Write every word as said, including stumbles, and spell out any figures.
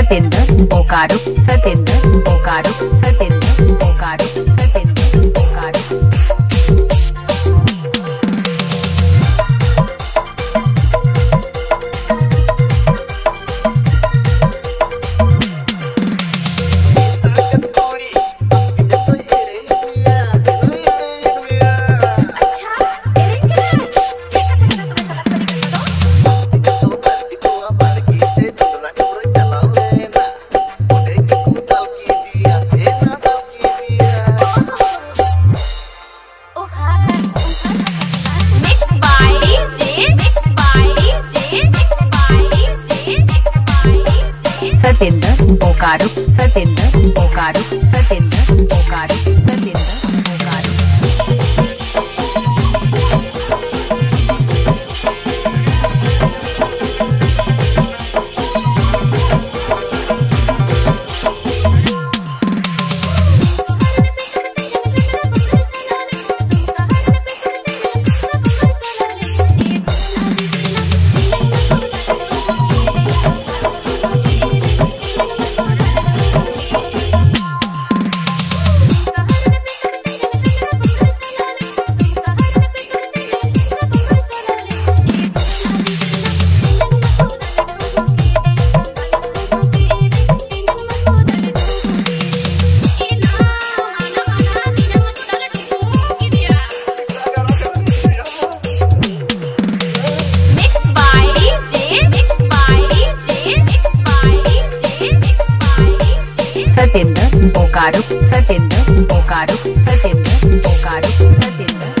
Satendra Bokaro, Satendra Bokaro, Satendra Bokaro, Satendra Bokaro. Mix by D J, mix by D J, mix by D J, mix by D J। Satendra Bokaro, Satendra Bokaro, Satendra Bokaro, Satendra Bokaro. Mix by D J, mix by D J, mix by D J, mix by D J। Satendra Bokaro, Satendra Bokaro, Satendra Bokaro, Satendra